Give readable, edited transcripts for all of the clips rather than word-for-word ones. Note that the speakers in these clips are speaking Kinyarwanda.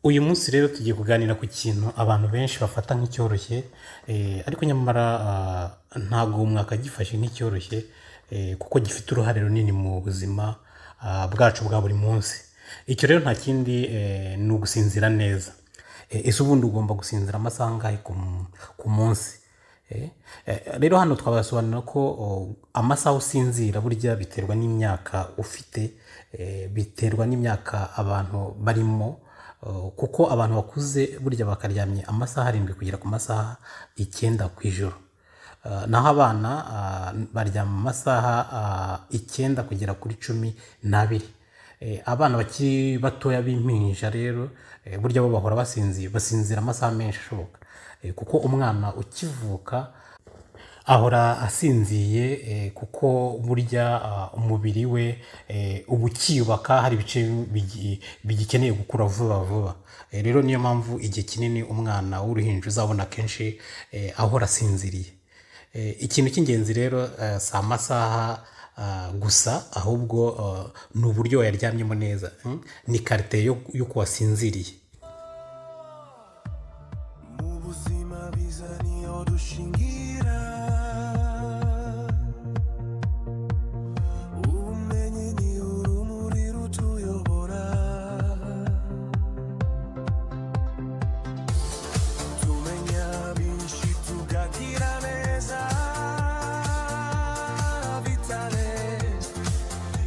Uyu munsi rero tugiye kuganira ku kintu abantu benshi bafata nk'icyoroshye, ariko nyamara ntabwo mwakagifashe nk'icyoroshye, kuko gifite uruhare runini mu buzima bwacu bwa buri munsi. Icyo rero nta kindi, ni ugusinzira neza. Ese ubundi ugomba gusinzira amasaha angahe ku munsi? Rero hano twabasobanurira ko amasaha usinzira burya biterwa n'imyaka ufite, biterwa n'imyaka abantu barimo, kuko abantu bakuze burya bakaryamye amasaha 7 kugera ku masaha 9 ku ijoro. Naho abana baryama amasaha 9 kugera kuri 12. Abana bakiri batoya b'impinja rero, burya bo bahora basinziye, basinzira amasaha menshi ashoboka. Kuko umwana ukivuka ahora asinziye, kuko burya umubiri we uba ukiyubaka, hari ibice bigikeneye gukura vuba vuba. Rero niyo mpamvu igihe kinini umwana w'uruhinja uzabona akenshi ahora asinziriye. Ikintu cy'ingenzi rero si amasaha gusa, ahubwo ni uburyo wayaryamyemo neza, ni qualité y'uko wasinziriye. Mu buzima biza niyo dushingira, ubumenyi ni urumuri rutuyobora, tumenya byinshi tugagira neza. Vitale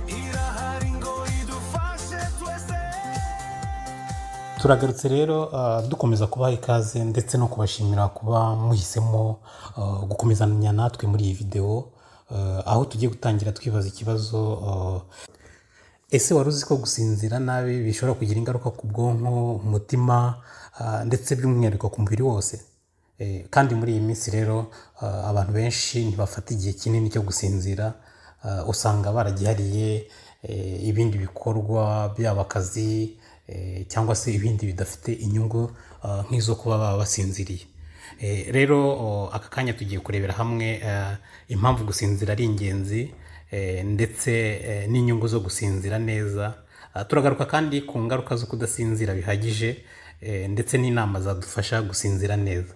irahari ngo idufashe twese. Turagarutse rero, dukomeza kubaha ikaze ndetse no kubashimira kuba muhisemo gukomezanya natwe muri iyi videwo, aho tugiye gutangira twibaza ikibazo: ese wari uzi ko gusinzira nabi bishobora kugira ingaruka ku bwonko, umutima, ndetse by'umwihariko ku mubiri wose? Kandi muri iyi minsi rero abantu benshi ntibafata igihe kinini cyo gusinzira, usanga baragihariye ibindi bikorwa, byaba akazi cyangwa se ibindi bidafite inyungu nk'izo kuba baba basinziriye. Rero aka kanya tugiye kurebera hamwe impamvu gusinzira ari ingenzi, ndetse n'inyungu zo gusinzira neza. Turagaruka kandi ku ngaruka zo kudasinzira bihagije, ndetse n'inama zadufasha gusinzira neza.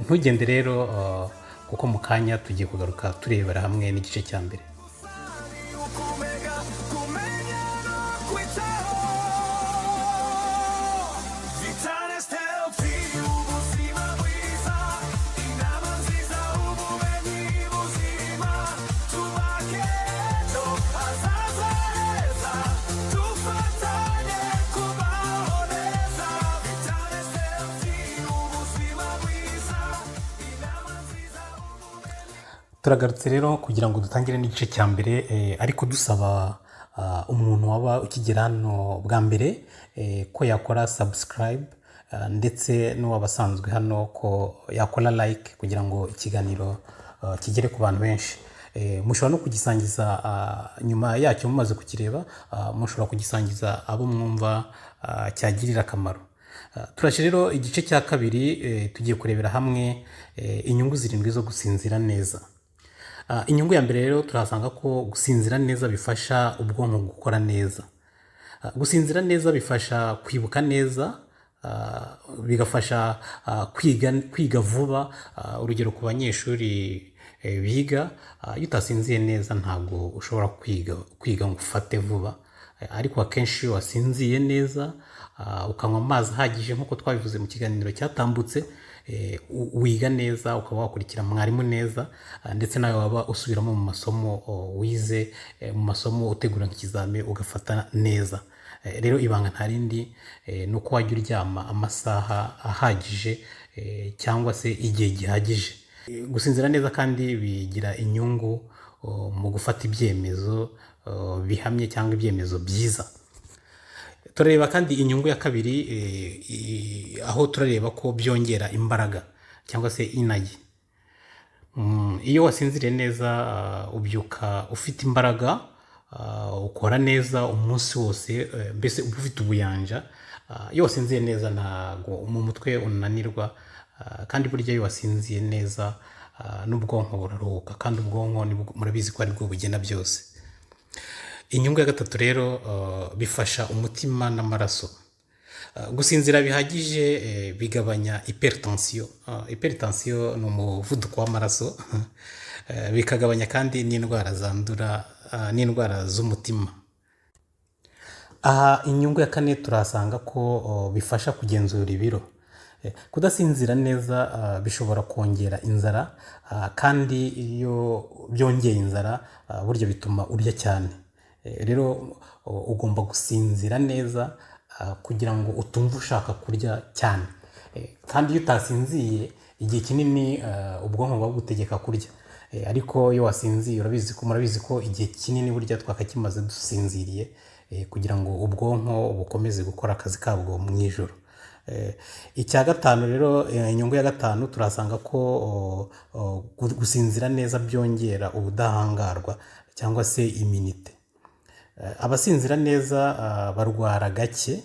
Ntugende rero, kuko mu kanya tugiye kugaruka turebera hamwe n'igice cya mbere. Kumenya, kumenya no kwitaho. Vitale Healthy, ubuzima bwiza, inama nziza, ubumenyi buzima, tubake ejo hazaza heza, dufatanye kubaho neza. Vitale Healthy, ubuzima bwiza, inama nziza, ubumenyi. Turagarutse rero kugira ngo dutangire n'igice cya mbere, ariko dusaba umuntu waba ukigera hano bwa mbere ko yakora subscribe, ndetse n'uwaba asanzwe hano ko yakora like kugira ngo ikiganiro kigere ku bantu benshi. Mushobora no kugisangiza nyuma yacyo mumaze kukireba, mushobora kugisangiza abo mwumva cyagirira akamaro. Turaje rero igice cya kabiri, tugiye kurebera hamwe inyungu zirindwi zo gusinzira neza. Inyungu ya mbere rero turahasanga ko gusinzira neza bifasha ubwonko gukora neza. Gusinzira neza bifasha kwibuka neza, bigafasha kwiga vuba. Urugero ku banyeshuri biga, iyo utasinziye neza ntabwo ushobora kwiga ngo ufate vuba. Ariko akenshi iyo wasinziye neza, ukanywa amazi ahagije nk'uko twabivuze mu kiganiro cyatambutse, wiga neza, ukaba wakurikira mwarimu neza, ndetse nawe waba usubiramo mu masomo wize, mu masomo utegura nk'ikizami ugafata neza. Rero ibanga nta rindi, ni uko wajya uryama amasaha ahagije, cyangwa se igihe gihagije. Gusinzira neza kandi bigira inyungu mu gufata ibyemezo bihamye cyangwa ibyemezo byiza. Turareba kandi inyungu ya kabiri, aho turareba ko byongera imbaraga cyangwa se energy. Iyo wasinziriye neza, ubyuka ufite imbaraga, ukora neza umunsi wose, mbese uba ufite ubuyanja. Iyo wasinziye neza ntabwo mu mutwe unanirwa, kandi burya iyo wasinziye neza n'ubwonko buraruhuka, kandi ubwonko murabizi ko aribwo bugena byose. Inyungu ya gatatu rero, bifasha umutima n'amaraso. Gusinzira bihagije bigabanya hypertension. Hypertension ni umuvuduko w'amaraso, bikagabanya kandi n'indwara zandura, n'indwara z'umutima. Aha inyungu ya kane turahasanga ko bifasha kugenzura ibiro. Kudasinzira neza bishobora kongera inzara, kandi iyo byongeye inzara, burya bituma urya cyane. Rero ugomba gusinzira neza kugira ngo utumva ushaka kurya cyane. Kandi iyo utasinziye igihe kinini, ubwonko buba bugutegeka kurya. Ariko iyo wasinziye, urabizi ko murabizi ko igihe kinini burya twakakimaze dusinziriye, kugira ngo ubwonko bukomeze gukora akazi kabwo mu ijoro. Icya gatanu rero, inyungu ya gatanu, turasanga ko gusinzira neza byongera ubudahangarwa cyangwa se immunité. Abasinzira neza barwara gake.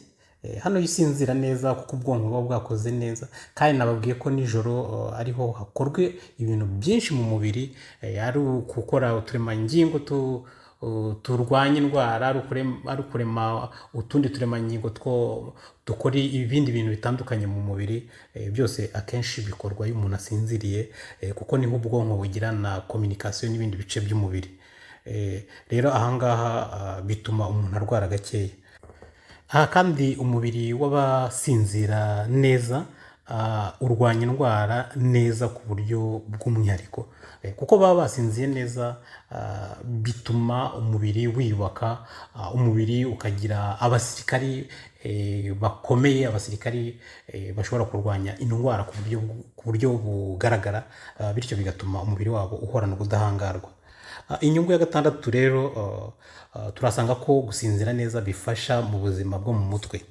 Hano iyo usinzira neza, kuko ubwonko buba bwakoze neza, kandi nababwiye ko nijoro ariho hakorwa ibintu byinshi mu mubiri, ari gukora uturemangingo turwanya indwara, ari ukurema utundi turemangingo two dukora ibindi bintu bitandukanye mu mubiri. Byose akenshi bikorwa iyo umuntu asinziriye, kuko niho ubwonko bugirana communication n'ibindi bice by'umubiri. Rero ahangaha bituma umuntu arwara gakeya. Aha kandi umubiri w'abasinzira neza urwanya indwara neza ku buryo bw'umwihariko. Kuko baba basinziye neza, bituma umubiri wiyubaka, umubiri ukagira abasirikari bakomeye, abasirikari bashobora kurwanya indwara ku buryo bugaragara, bityo bigatuma umubiri wabo uhorana ubudahangarwa. Inyungu ya gatandatu rero, turasanga ko gusinzira neza bifasha mu buzima bwo mu mutwe,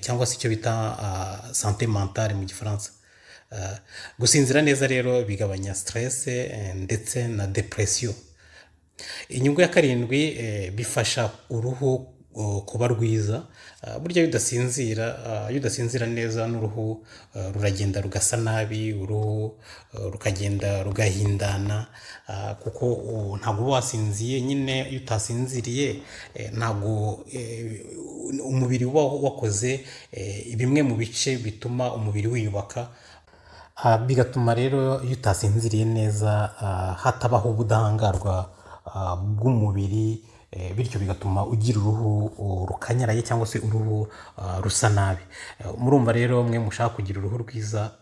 cyangwa se icyo bita santé mentale mu Gifaransa. Gusinzira neza rero bigabanya stress ndetse na dépression. Inyungu ya karindwi, bifasha uruhu kuba rwiza. Burya iyo udasinzira neza, n'uruhu ruragenda rugasa nabi, uruhu rukagenda rugahindana, kuko ntabwo uba wasinziye nyine. Iyo utasinziriye, ntabwo umubiri uba wakoze bimwe mu bice bituma umubiri wiyubaka. Bigatuma rero iyo utasinziriye neza hatabaho ubudahangarwa bw'umubiri, bityo bigatuma ugira uruhu rukanyaraye cyangwa se uruhu rusa nabi. Murumva rero, mwe mushaka kugira uruhu rwiza,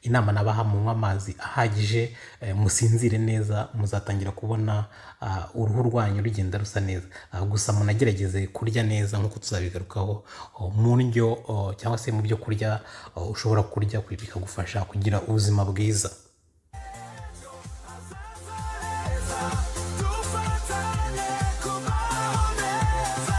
inama nabaha: munywe amazi ahagije, musinzire neza, muzatangira kubona uruhu rwanyu rugenda rusa neza. Gusa munagerageze kurya neza nk'uko tuzabigarukaho mu ndyo, cyangwa se mu byo kurya ushobora kurya bikagufasha kugira ubuzima bwiza. Dufatanye kubaho neza.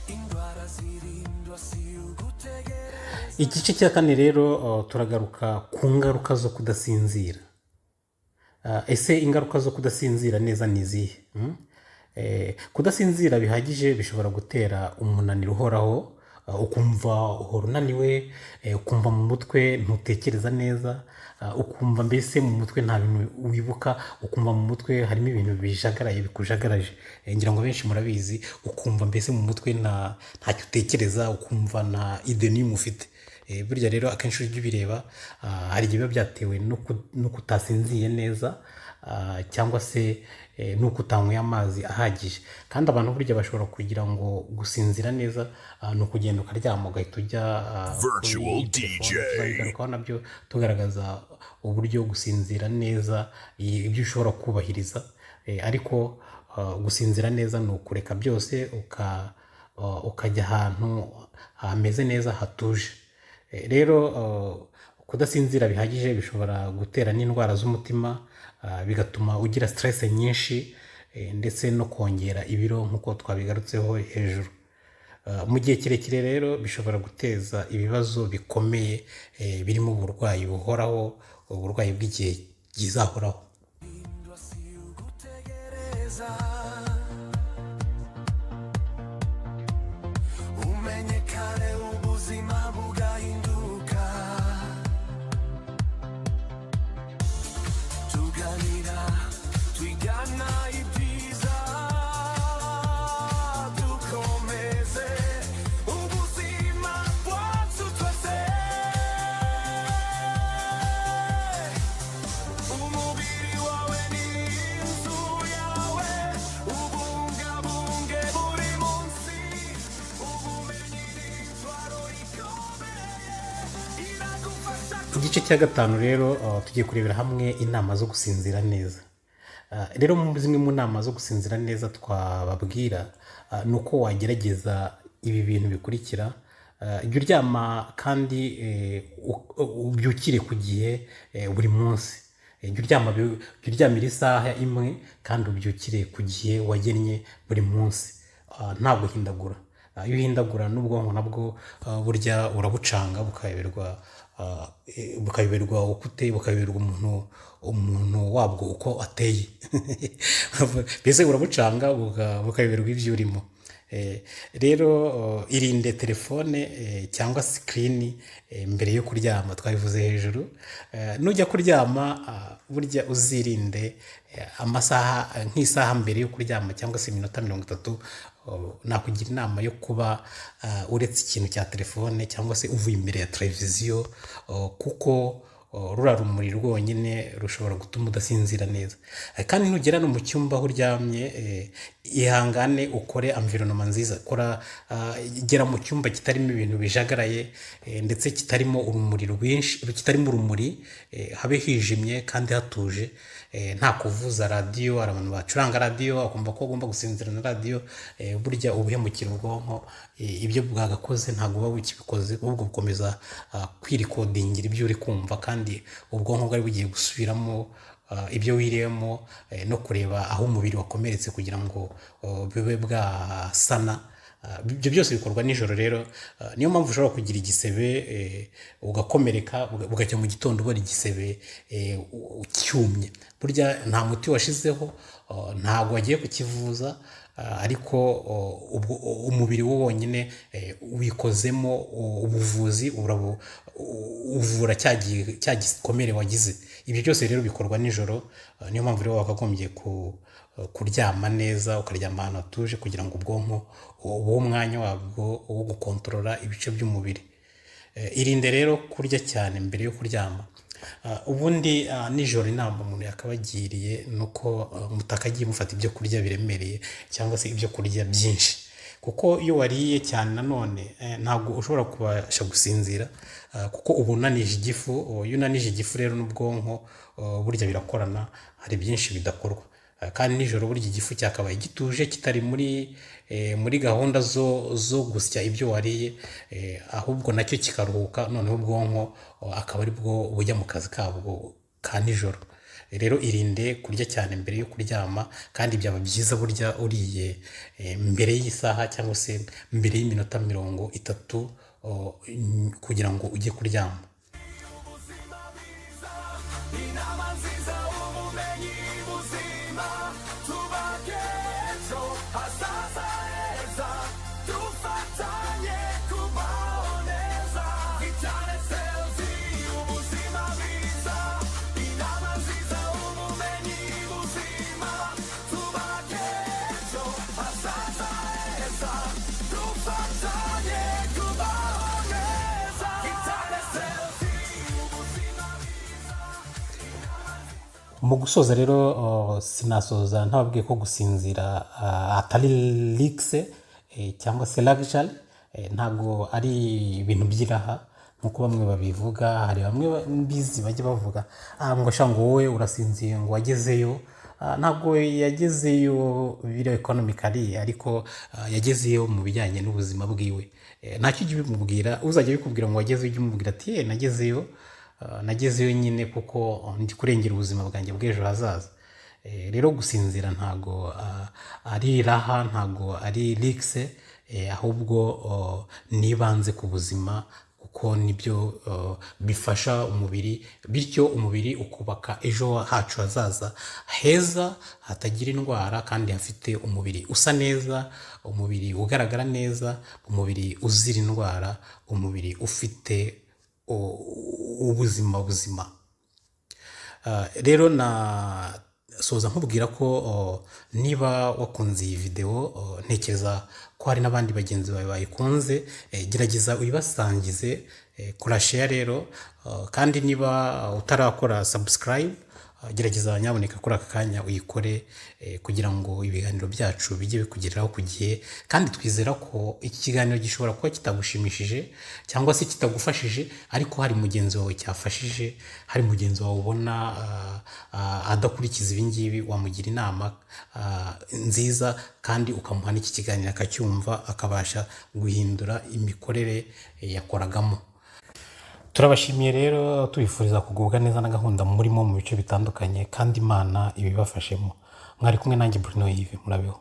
Indwara zirindwa si ugutegereza. Igice cya kane rero, turagaruka ku ngaruka zo kudasinzira. Ese ingaruka zo kudasinzira neza ni izihe? Kudasinzira bihagije bishobora gutera umunaniro uhoraho, ukumva uhora unaniwe, ukumva mu mutwe ntutekereza neza, ukumva mbese mu mutwe nta bintu wibuka, ukumva mu mutwe harimo ibintu bijagaraye, bikujagaraje. Ngira ngo benshi murabizi, ukumva mbese mu mutwe ntacyo utekereza, ukumva nta idée n'imwe ufite. Burya rero akenshi ujya ubireba, hari igihe biba byatewe no kutasinziye neza, cyangwa se n'uko utanyweye amazi ahagije. Kandi abantu burya bashobora kugira ngo gusinzira neza ni ukugenda ukaryama ugahita ujya kuri Virtual telefone. DJ. Tuzabigarukaho nabyo tugaragaza uburyo gusinzira neza, ibyo ushobora kubahiriza. Ariko gusinzira neza ni ukureka byose, ukajya ahantu hameze neza, hatuje. Rero kudasinzira bihagije bishobora gutera n'indwara z'umutima, bigatuma ugira stress nyinshi, ndetse no kongera ibiro nk'uko twabigarutseho hejuru. Mu gihe kirekire rero bishobora guteza ibibazo bikomeye, birimo uburwayi buhoraho, uburwayi bw'igihe kizahoraho. Si ugutegereza, umenye ko Igice cya gatanu rero, tugiye kurebera hamwe inama zo gusinzira neza. Rero zimwe mu nama zo gusinzira neza twababwira ni uko wagerageza ibi bintu bikurikira. Jya uryama kandi ubyukire ku gihe buri munsi. Jya uryamira isaha imwe kandi ubyukire ku gihe wagennye buri munsi. Nta guhindagura. Iyo uhindagura n'ubwonko nabwo burya urabucanga bukayoberwa uko uteye, bukayoberwa umuntu wabwo uko ateye. Mbese urabucanga bukayoberwa ibyo urimo. Rero irinde telefone cyangwa screen mbere yo kuryama, twabivuze hejuru. Nujya kuryama, burya uzirinde amasaha, nk'isaha mbere yo kuryama cyangwa se iminota 30, nakugira inama yo kuba uretse ikintu cya telefone cyangwa se uvuye imbere ya televiziyo, kuko ruriya rumuri rwonyine rushobora gutuma udasinzira neza. Kandi nugera no mu cyumba aho uryamye, ihangane ukore environnement nziza. Kora, gera mu cyumba kitarimo ibintu bijagaraye, ndetse kitarimo urumuri rwinshi, kitarimo urumuri, habe hijimye kandi hatuje, nta kuvuza radiyo. Hari abantu bacuranga radiyo akumva ko agomba gusinzira na radiyo. Burya uba uhemukira ubwonko. Ibyo bwagakoze ntabwo buba bukibikoze, ahubwo bukomeza kwirikodingira ibyo uri kumva, kandi ubwonko bwari bugiye gusubiramo ibyo wiriyemo no kureba aho umubiri wakomeretse kugira ngo bube bwasana. Ibyo byose bikorwa nijoro. Rero niyo mpamvu ushobora kugira igisebe, ugakomereka, bugacya mu gitondo ubona igisebe cyumye. Burya nta muti washizeho, ntabwo wagiye kukivuza, ariko umubiri wo wonyine wikozemo ubuvuzi, uvura cya gikomere wagize. Ibyo byose rero bikorwa nijoro. Niyo mpamvu rero wakagombye kuryama neza, ukaryama ahantu hatuje kugira ngo ubwonko ubuhe umwanya wabwo wo gukontorora ibice by'umubiri. Irinde rero kurya cyane mbere yo kuryama. Ubundi nijoro inama umuntu yakabagiriye ni uko mutakagiye mufata ibyo kurya biremereye cyangwa se ibyo kurya byinshi, kuko iyo wariye cyane nanone ntabwo ushobora kubasha gusinzira, kuko uba unanije igifu. Iyo unanije igifu rero n'ubwonko, burya birakorana, hari byinshi bidakorwa. Kandi nijoro burya igifu cyakabaye gituje, kitari muri gahunda zo gusya ibyo wariye, ahubwo nacyo kikaruhuka, noneho ubwonko akaba ari bwo bujya mu kazi kabwo ka nijoro. Rero irinde kurya cyane mbere yo kuryama, kandi byaba byiza burya uriye mbere y'isaha cyangwa se mbere y'iminota 30 kugira ngo ujye kuryama. Inama nziza, ubumenyi buzima, tubake ejo hazaza heza, dufatanye kubaho neza. Vitale Healthy, ubuzima bwiza, inama nziza, ubumenyi buzima, tubake ejo hazaza heza, dufatanye kubaho neza. Vitale Healthy, ubuzima. Mu gusoza rero, sinasoza ntababwiye ko gusinzira atari luxe cyangwa se luxury, ntabwo ari ibintu by'iraha nk'uko bamwe babivuga. Hari bamwe mbizi bajya bavuga ngo sha, ngo wowe urasinziye, ngo wagezeyo. Ntabwo yagezeyo biri economically, ariko yagezeyo mu bijyanye n'ubuzima bwiwe. Ntacyo ujya ubimubwira. Uzajya abikubwira ngo wagezeyo, ujye umubwira ati: "Nagezeyo, nagezeyo nyine kuko ndi kurengera ubuzima bwanjye bw'ejo hazaza." Rero gusinzira ntago ari iraha, ntago ari luxe, ahubwo nibanze ku buzima, kuko nibyo bifasha umubiri, bityo umubiri ukubaka ejo hacu hazaza heza hatagira indwara kandi hafite umubiri usa neza, umubiri ugaragara neza, umubiri uzira indwara, umubiri ufite ubuzima buzima. Rero nasoza nkubwira ko niba wakunze iyi videwo, ntekereza ko hari n'abandi bagenzi bawe bayikunze, gerageza uyibasangize, kora share rero. Kandi niba utarakora subscribe, Gerageza nyaboneka kuri aka kanya uyikore kugira ngo ibiganiro byacu bijye bikugereraho ku gihe. Kandi twizera ko iki kiganiro gishobora kuba kitagushimishije cyangwa se kitagufashije, ariko hari mugenzi wawe cyafashije, hari mugenzi wawe ubona adakurikiza ibi ngibi, wamugira inama nziza kandi ukamuha n'iki kiganiro akacyumva, akabasha guhindura imikorere yakoragamo. Turabashimiye rero, tubifuriza kugubwa neza na gahunda murimo mu bice bitandukanye, kandi Imana ibibafashemo. Mwari kumwe nanjye Bruno Yves, murabeho.